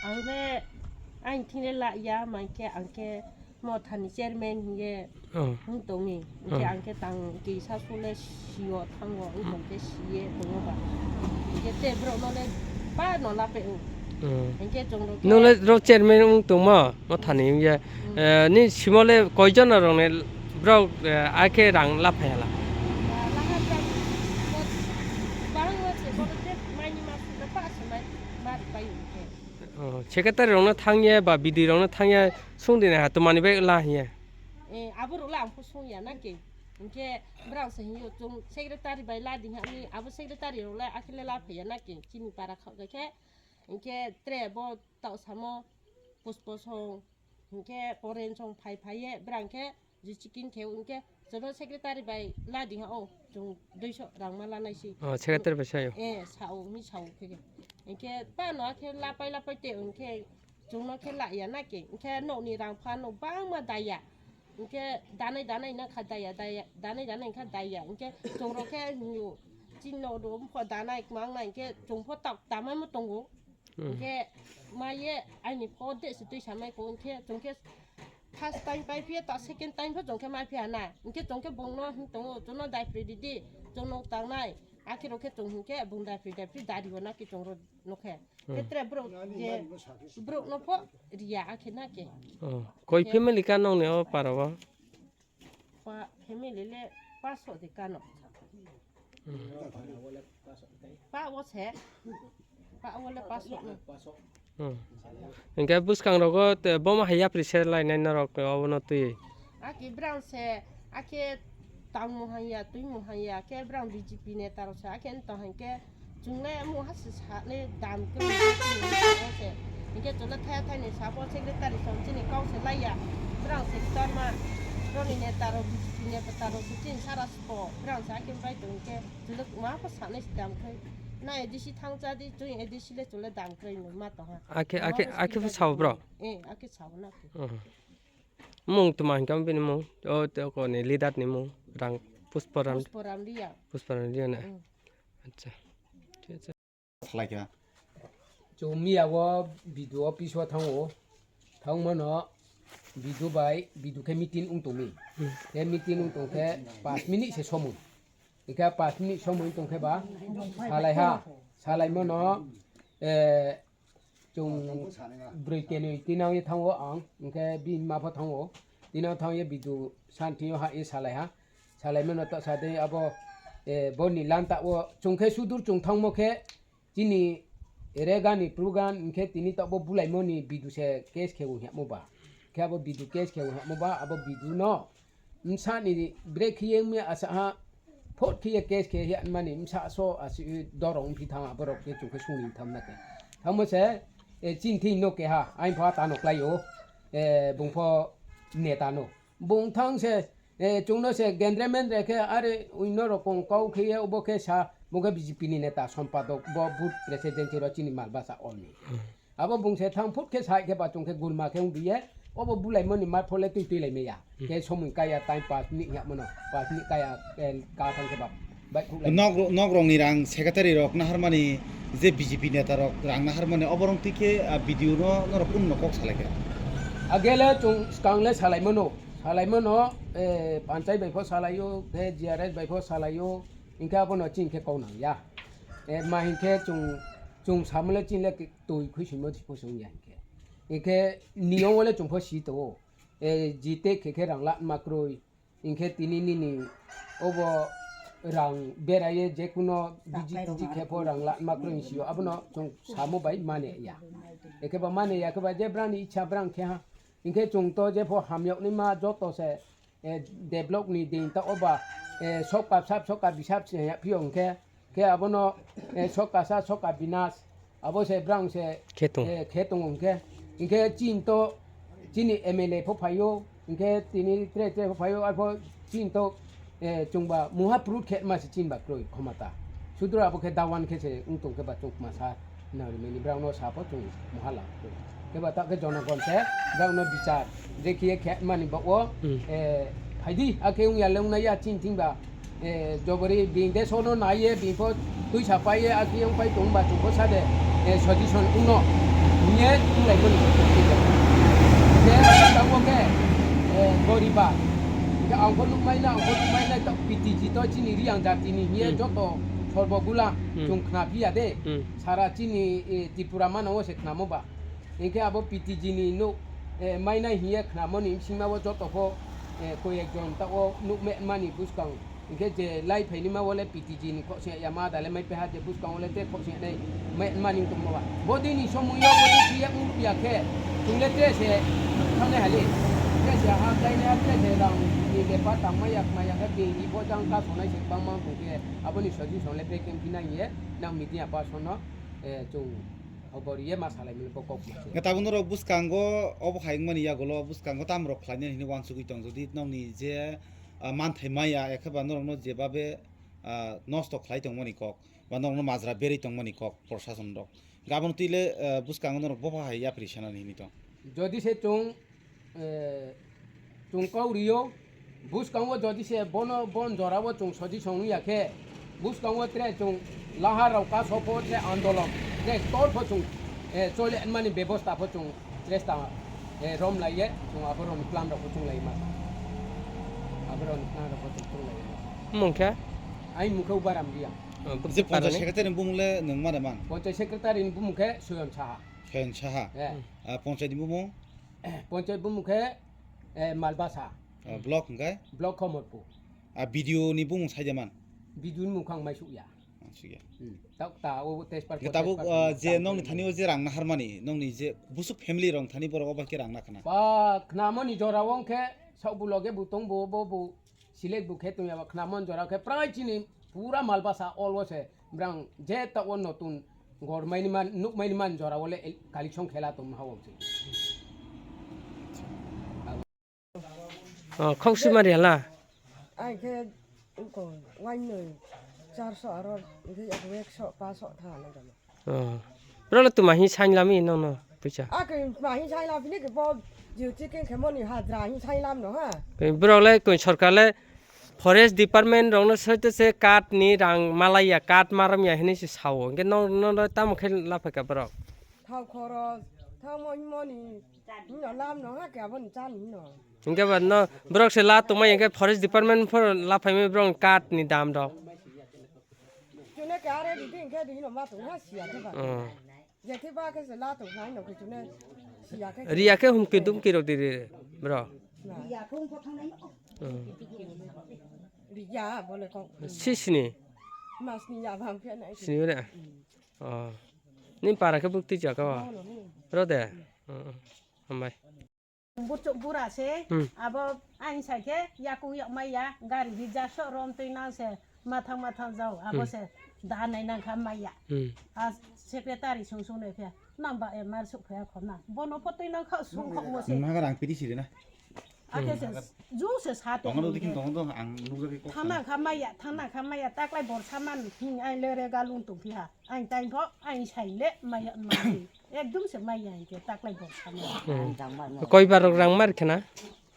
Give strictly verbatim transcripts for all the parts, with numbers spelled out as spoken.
Ang le, ang thing le la ya, mankhe ang khe Mothani chairman hiye Oh. Wng tongmi. Hinkhe Oh. Ang khe tang kisa sole sio thango, wng tong khe siye tongo ba. Hinkhe te borok no le ba no lape wng. Oh. Hinkhe chwng rok khe Nole ro chairman wng tongmo, Mothani wngya. Hmm. Eh, ni simo le koijon rok ne borok, eh, akhe rang laphaya la? Ba laha borok bo bangma se, bono je maini ma sukha ba se mai, ma rwpai hinkhe. Oh, secretary rokno thangya ba B D rokno thangya sungdina ha to mani bai la hiya. Eh, abo rok la ang pho sungya na ke. Hinkhe borok se hiyo chwng secretary bai la di ha ni abo secretary rok la akhe le la phaya na ke chini para kha khe. Hinkhe tre bo tau samo puspo song. Hinkhe poren song phai phai ye borok hinkhe Jichikin khe hinkhe chwngno secretary bai la di ha o, chwng duiso rang ma lanai si. Oh, secretary bai sayo. Eh, sao, mi sao khe khe. Hinkhe pa no khe lapai lapai te hinkhe chwngno khe la ya na ke. Hinkhe nokni rang pha no bangma daya. Hinkhe danai danai na kha daya, daya, danai danai kha daya. Hinkhe chwng rok khe hinyo chin no do pho danai mang na hinkhe chwng pho tak tamai mo tongo. Hmm. Hinkhe ma ye aini pho de se twi samai ko hinkhe chwng khe first time pai phiya ta second time pho chwng khe ma phiya na. Hinkhe chwng khe bung no hin tongo, chwng no dai phri di di, chwng no tangnai. Akhiro khe chwng hinkhe bung dai phri dai phri dari o na ki chwng ro no khe. Hmm. Khe tre borok je borok no pho riya akhe na ke. Oh, koi Khe family ka nong ne o para o? Pa family le paso de kano. Hmm. Pa o se. Pa o le paso no. Hmm. Hinkhe bwskang rogo te bomo hai yapri se lainai norok obono twi. Aki brang se, ake tang mo hanya, twi mo hanya, ke brang B J P neta rok se, ake nta hangke chungle mo hasi sa ne dam ke mo hasi ne mo se. Hinkhe chungle thaya thai ni sabo secretary som chini kau se laiya. Brang se torma, roni neta rok, B J P neta rok se chini sara spo, brang se ake bai tong ke chungle ma ko sa ne dam ke. Na A D C thang cha di, chungle A D C le chungle dam ke ma to ha. Ake, ake, ake phu sao bro? Eh, ake sao na ke. Hmm. Mung tuma hinkhe bini mung, o tei oko ni leader ni mung, rang Pusporam. Pusporam Riya. Pusporam Riya na. Mm. Acha. Thik ache. Khlaikha. Chwng miya o B D O office o thango. Thangmano B D O bai, B D O khe meeting wng tongmi. Hmm. Khe meeting wng tong khe pash minute se somoi. Ikha pash minute somoi tong khe ba salai ha. Salai mano, eh, Chwng brwi kenwi tinang ye thango ang, hwnkhe bini ma pho thango. Tinang thang ye bidu santhi yo ha ye salai ha. Salai mano ta sa de abo, eh, boni lanta o chwng khe sudur chwng thangmo khe chini rega ni prugan hwnkhe tini to bo bulai moni bidu se case khe o hemo ba. Khe abo bidu case khe o hemo ba, abo bidu no Bwsa ni break khiye wngya asa ha, phot khiye case khe hiya mani bwsa so asi dorong wngphi thang borok khe chukhe sungni tham na khe. Thangmo se, eh, chin thing no keha, ain pha ta no klai o, eh, bung pho neta no. Bung thang se, eh, chwng no se gendre mendre khe are uino rokong kau khiye obo khe sa, bung khe B J P ni neta sompadok bo booth president ro chini mal basa ol ni. Abo bung se thang phut khe sai khe ba chwng khe gulma khe wng biye. Obo bulai mani ma phole twi twi lai maya. Hmm. Khe somoi kaya time pass ni ya mano. Pass ni kaya, eh, ka thang khe ba. Bai khuk lai. Nok ro-, nok rong ni rang secretary rok nahar mani je B J P neta rok rang nahar mani obo rong twi khe, ah, B D O no norok kun no kok salai khe. Agele chwng skang le salai mano. Salai mano, eh, panchai bai pho salai o, khe G R S bai pho salai o. Hingkhe abo no chini khe kok nang ya. Eh, ma hingkhe chwng, chwng samle chini le twi khwi simo phusu wngya hinkhe. Hinkhe niyom wale chwng pho si tongo. E, jite khe khe rang la ma kwrwi. Hinkhe tini nini obo rang beraye jekuno biji tiji khe pho rang la ma kwrwi sio. Abono chwng samo bai mane ya. Ekhe ba mane ya khe ba je brang ni icha brang khe ha. Hinkhe chwng to je pho hamyok ni ma joto se eh, develop ni din ta oba, eh, soka sap, soka bisap se ya phiyo hwnkhe, khe abono, eh, soka sa, soka binas, abo se brang se, Khetung. Eh, khetung hwnkhe, hwnkhe chin to, chini M L A pho phaio, hwnkhe tini tre tre pho phaio, arpho chin to, eh, chwngba muha prut khe ma se chin ba kroi khomata. Sudra abo khe dawan khe se wng tong khe ba chwng ma sa. Nang rimani borok no sa pho chwng muhala. Khe ba ta khe jonogon se borok no bichar. Je khiye khe mani bo o, Hmm. eh, phaidi, akhe wng ya le wng nai ya chini thing ba, eh, jobori bini deso no nai ye, bini pho twi sa pai ye, akhe wng pai tong ba chwng pho sa de, eh, suggestion wng no. Hiye tunglaimani. Hiye tamo khe, eh, goriba. Hiye ang bo nukmai na, ang bo nukmai na, to P T G to chini Riang jatini. Hiye Hmm. joto sorbogula Hmm. chwng khna phiya de. Hmm. Sara chini, eh, Tripura mano se khnamo ba. Hinkhe abo P T G ni nuk, eh, mainai hiye khnamoni bisingma bo joto pho, eh, koi ekjon ta o nukmani bwskang. Hinkhe je lai phaini ma wale P T G ni khosya ya ma dale mai peha je bwskango le te khosya nai mai mani tongma ba. Bo dini somoi yo bo dini ya ung ya khe. Tungle te se thane hali. Te se ha dai ne te se rang ni le pa tang mai yak mai yak ke ni bo jang ka sonai se bang mang tong khe. Aboni solution le pe kem phinang ye nang media person no, eh, chung obor ye ma salai mili bo kok ma se. Nga tabuk norok bwskango obo hai wngmani yagulo bwskango tam rok khlainani hini wansugwi tong jodi nokni je, ah, manthai maya ekheba norokno jebabe ah, nosto khlai tongmani kok, ba norokno majra berwi tongmani kok, prosason rok. Gabon twi le, ah, bwskango norok bopha hai yapri sanani hini tong. Jodi se chwng, eh, chwng kok rio, bwskango jodi se bono, bon jorao chwng soji song ya khe, bwskango tre chwng lahar rok ka sopo tre andolon, tre tor pho chwng, eh, chole mani bebosta pho chwng Chesta, eh, rom lai ye, chwng aborok ni plan rok bo chwng lai ma. Aborok ni plan rok bo chwng chwng lai ma. Mung khe? Ai mung khe Ubaram Riang. Oh, bwk Je twi Panchayat parani? Secretary ni bumung le nwng ma de man? Panchayat Secretary ni bumung khe Soyon Saha. Soyon Saha. Eh. Hmm. Ah, Panchayat ni bumung? Panchayat bumung khe, eh, Malbasa. Ah, block hwnkhe? Block Komorpur. Ah, B D O ni bumung sai de man? B D O ni mung khe ang mai suk ya. Suk ya. Hmm. Ta, ta, o test pass, Hingke tabuk, test pass ah, je tang nongni khe thani o je rang naharmani, nongni je busuk family rong thani borok obo hai khe rang nakhana. Ba, khnamani jora o hwnkhe saobo loge bo tong bo, bo, bo select bo khe tong ya ba khnamani jora o khe prai chini pura Malbasa all o se brang je ta o notun gormaini man, nukmaini man jora o le el-, collection khela tong ha o se. Oh, khok sui mari hala? Ai khe wngkong wainwi charso aro hwnkhe ekso paso tha nang tamo. Oh. Bro le tuma hi sain lami nono puisa. A khe ma hi sain lam bini khe bo jio chicken khe moni hadra hi sain lam no ha. Bro le koi sorkar le forest department rok no soite se card ni rang malaiya card maram ya hini se sao. Hwnkhe no, no, no tamo khe laphai ka bro. Thao khoros, thao mo-, moni, hino lam no ha khe aboni chani hino. Hingke ba no borok se la tongmai hingke forest department phor la phaimai borok card ni dam rok. Chune ke are di din ke di hino ma tong ha siya ke ba. Oh. Je ke ba ke se la tong ha hino ke chune siya ke. Riya ke humki dumki rok di ri bro. Na. Hmm. Riya bole kong. Si sini. Mas ni ya bang ke na. Sini re. Hmm. Oh. Ni para ke bukti jaka wa. Bono ni. Rode. Hmm. Hambai. Burchuk bura se, Hmm. abo ain sai khe yakung yak maya, gari rija sok rom twi nang se, mathang mathang jao, abo Hmm. se da nai nang kha maya. Hmm. A secretary sung sung nai khe, nang ba M R suk phaya khorna. Bono pho twi nang kha sung khok mo se. Nang rang pidi siri na. Ake se, Hmm. ju se sa te. Tongo do dikin tongo do, ang nukjagwi kok Thana sana. Kha maya, thana kha maya, taklai borsa man, hing ai le rega lung tong phiha. Ang time pho, ang sai le, maya, maya. Ekdum se maya hingke taklai bo sama. Hmm. Koi barok rang mar khena?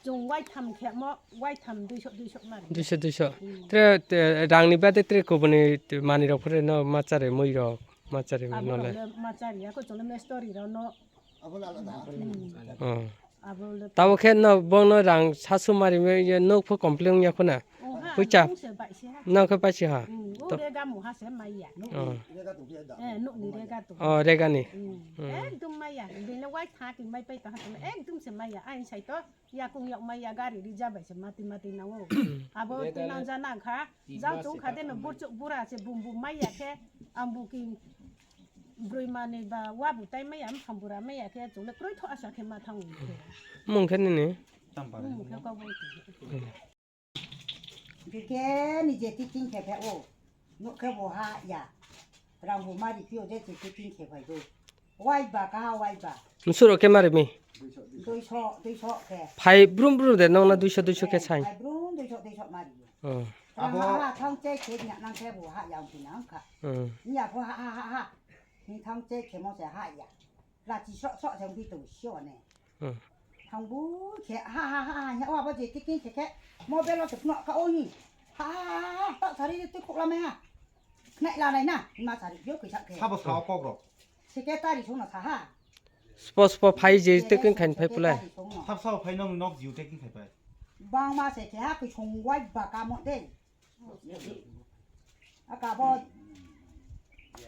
Chwng wai tham khe mo, wai tham duiso, duiso mar. Duiso, duiso. Hmm. Tre, te, rang ni bade tre kubuni te mani rok phre no ma chare mui rok, ma chare Abo no le. Rok le ma chari ya ko chwng le mestori rok no. Hmm. Oh. Abo le Tabo khe no bono rang sasu mari me ye nok pho complain ya khuna. Oh, ha, Pucha. Nung se bai se ha. Nok khe pai se ha. Hmm, o To- rega mu ha se mai ya. Oh. Eh, nuk ni rega to. Oh, rega ni. Hmm. Hmm. Ekdum mai ya. Bini wai tha ki mai pai ta ha to. Ekdum se mai ya. Ain sai to. Yakung yak mai ya gari rija bai se mati mati na o. Abo Rega tinang na- jana kha. Jang chung kha de no burchuk bura se bum bum mai ya khe. Ang buking Broi manwi ba wabu tai maya, mphang bura maya khe chwng le kroi tho asa khe ma thang wi khe. Mung khe nini? Mung khe kok bai twi. Bikhe ni je tiking khe phe o. Nuk khe bo ha ya. Rang bo mari phi o je je tiking khe bai do. Wai ba ka ha wai ba. Nusuro khe mari mi? Duiso, duiso khe. Phai brum brum de nong na duiso, duiso khe Eh, sai. Phai brum duiso, duiso mari. Oh. Rang Abo ha ha thang che khe nya nang khe bo ha ya ong phi nang kha. Hmm. Nya bo ha ha ha ha. Ni thang che khemo se ha ya. Lachi sok sok se wngpi tongo sio ne. Hmm. Thang bu khe ha ha ha ha ha wa bo je tiking khe khe mobile o se phno ka o hi. Ha ha ha ha ha ta sari tu khok la me ha. Nai la nai na ma sari yo kisa khe. Sabo sao kok rok. Secretary song na sa ha. Spo spo phai je te kin khain phai pulai. Sap sap phai nong nok jiu te kin khai phai. Bang ma se khe ha kwi song wai ba ka mo de. Aka bo.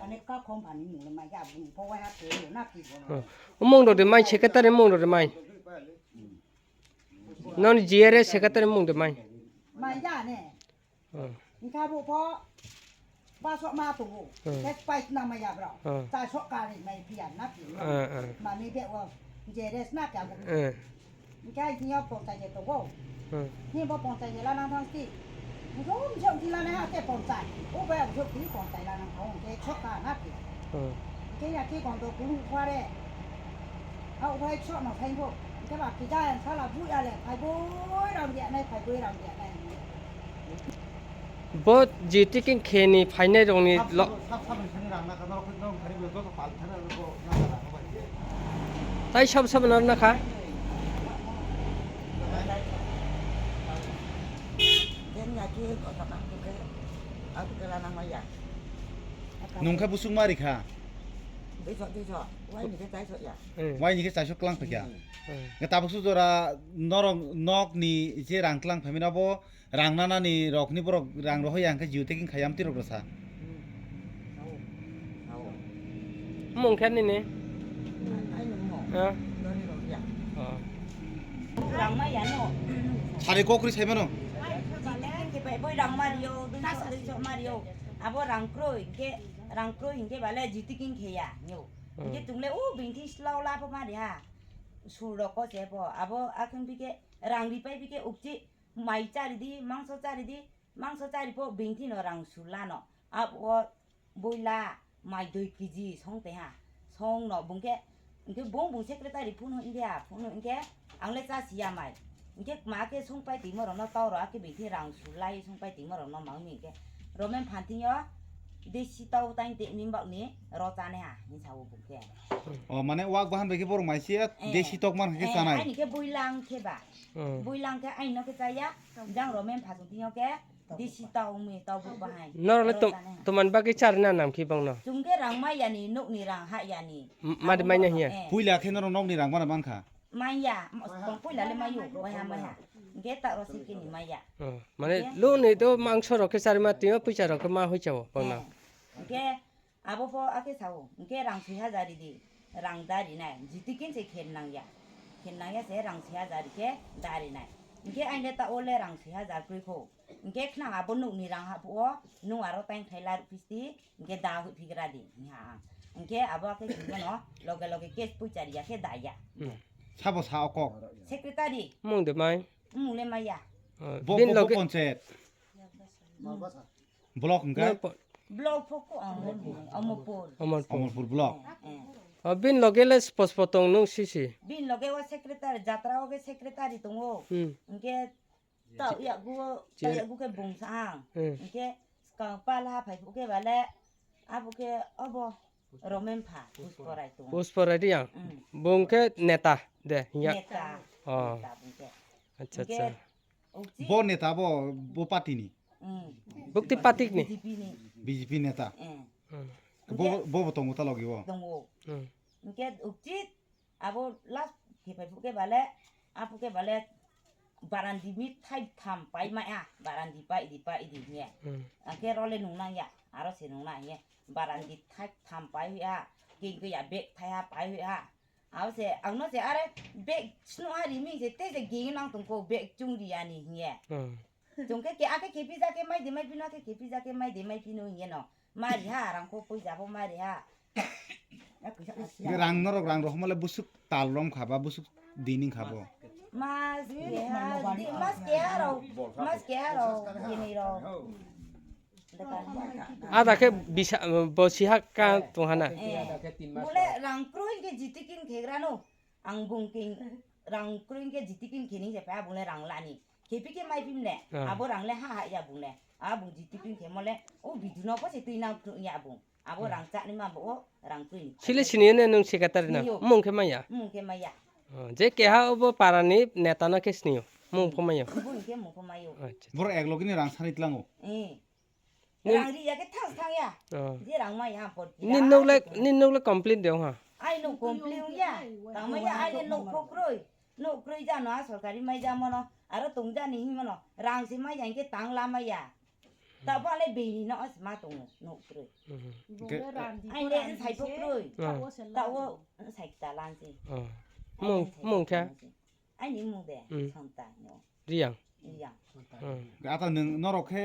Ane ka khom phani mung le mai ya bu po wai ha te yo na ki bo. Hmm. Mung do de mai secretary mung do de mai. Non G R S secretary mung de mai. Mai ya ne. Hmm. Hingke abo pho basok ma tongo. Hmm. Khe pai tna maya bro. Hmm. Chasok kari mai phiya na phiya. Hmm, hmm. Mami be o jeres na phiya. Hmm. Hingke hini o ponchai je tongo. Hmm. Hini bo ponchai je lana thang si. Bujom jom di lana ha ke ponchai. O ba bujom di ponchai lana thang ke chok ka na phiya. Hmm. Hingke ya ki kondo kulu khware. Ha o bai chok no thang bo. Hingke ba kija yang sala bu ya le phai boi ram dia nai phai boi ram dia nai. Bo G T king khe ni phainai rok ni lo. Tai sab sab nar na kha. Nungkha busuk mari kha. Duiso, duiso. Wai ni khe chaiso ya. Hmm. Wai ni khe chaiso klang phai kha. Hmm. Tabuk su jora norok nok ni je rang klang phaimani abo Rang nanani rokni borok rang rohor ya hwnkhe jio taking khai amtwi rok rwsa. Mung khe nini? Ai, ai, nungno. Ha? Dori rok ya. Oh. Rang ma ya no. Sari kokri sai mano. Jio taking khe bai boi rang mario, duiso, duiso mario. Abo rang kroi hwnkhe, rang kroi hwnkhe bale jio taking khe ya nyo. Hmm. Hwnkhe chwng le o bini thing slow la pho mari ha. Sur rok ko se pho. Abo akhwng bike rang ripai bike ukchi. Mai chari di, mangso chari di, mangso chari po bengthi no rang sulano. Abo boila mai dui kg song te ha. Song no bungke, hingke bung bung secretary phone ho India, phone ho hingke ang le cha siya mai. Hingke ma ke song pai timo rok no tau ro ake bengthi rang sulai song pai timo rok no mang mi hingke. Romen phanting yo desi tau tain te nimbak ni ro chane ha, hinsa o bungke. O mane wak bahan bai khe borok mai siya, eh, desi tok man khe eh, chanai. Ani ke boilang khe ba. Hmm. Boilang khe aino khe chaya, jang romen phasung thingo khe desi tau mui tau bu bahai. Norok le ro tom-, chane. Toman bagwi charina nam khi bangno? Chwng khe rang mai yani, nokni rang ha yani. M-, madi mai na hiya? Eh. Puila khe norok nokni rang mana mankha? Maiya, tong puila le mayo, waiha maiha. Hingke ta ro sikini maiya. Hmm. Mane hingke? Lo ni to mangso rok khe charima tio, puisa rok khe ma hui chao bangno. Eh. Hingke Abo pho akhe sao, hingke rang sui hajar ridi, rang da rinai, jitikin se khen nangya. Khen nangya se rang sui hajar khe da rinai. Hingke aine ta o le rang sui hajar kroi kho. Hingke khnang abo nukni rang haphuo, nung aro tain khai la rukphisti, hingke da hui phigra di, hingha ang. Hingke abo akhe khingono, loge loge cash puisa riya khe da ya. Hmm. Sabo sa o kok? Secretary. Mung de mai? Mung le maiya. Oh, bo, bin bo, bo loge ponchayat. Block hingke? No, po- Block pho ko, ah, Omorpur. Omorpur. Omorpur block. Eh, eh. Oh, bin loge le spo spo tong nung sisi. Bin loge o secretary, jatra o ke secretary tongo. Hmm. Hingke ta ya gu, ta ya gu ke bung sa ang. Hmm. Hingke ka pala phai phu ke bale, abo ke obo Romen pha, Pusporai tongo. Pusporai di yang. Hmm. Bung ke neta de, ya. Neta. Oh. Neta bung ke. Acha, hingke acha. Bo neta bo, bo party ni? Mm. Bukti patik ni? B J P ni. B J P neta. Eh. Hmm. Bo, bo, bo tongo ta logi bo? Tongo. Hmm. Hingke ukchit abo last hipai phuke bale, aphuke bale barandi mi thai tham pai mai a, barandi pai di pai di ne. Hmm. Angke role nung nang ya, aro se nung nang ye. Barandi thai tham pai hui a, kingke ya bag thai ha pai hui a. Abo se, ang no se are bag snu ha ri mi se, te se ging nang tong ko bag chung ri ani hiye. Hmm. Chung ke, ke ake ke pizza ke mai de mai pino, ke ke pizza ke mai de mai pino hiye no. Mari ha, rang ko pui jabo mari ha. Rang norok rang rohma le busuk tal rom khaba, busuk dining khabo. Mas ke ha, di, mas ke ha ro, mas ke ha ro, dini ro. Ada khe bisa, bo siha ka tong hana. Eh, bole rang kroi ke jitikin khegrano. Ang bung king rang kroi ke jitikin kheni je pa bole rang lani. Kepi ke mai pim ne. Ah. Abo rang le ha ha ya bung ne. A bung jitikin khe mole o bidu no ko se tui nang ya bung. Abo rang chani ma bo o rang kroi ni. Sile sini ne nung secretary na. Sini yo. Mung khe maya. Mung khe maya. Oh, je keha obo para ni neta no khe sini yo. Mung pho maya. Bung khe mung pho mayo. Acha. Boro ek logi ni rang sani tlango. Eh. Ni- Rang ri ya khe thang thang ya. Oh. Je rang ma ya por. Ni nok le, ni nok le complete de ha. Ai nuk complain ya. Tangma ya ai nuk pho kroi. Nuk kroi jano a sorkari mai ja mono. Aro tong jani hi mono. Rang se mai ja hingke tang lama ya. Ta pha le bini no os ma tongo nuk kroi. Ai le sai pho kroi. Ta o sai ta lan se. Mung mung kha. Ai ni mung de. Sonta no. Riang. Riang. Ata nung norok khe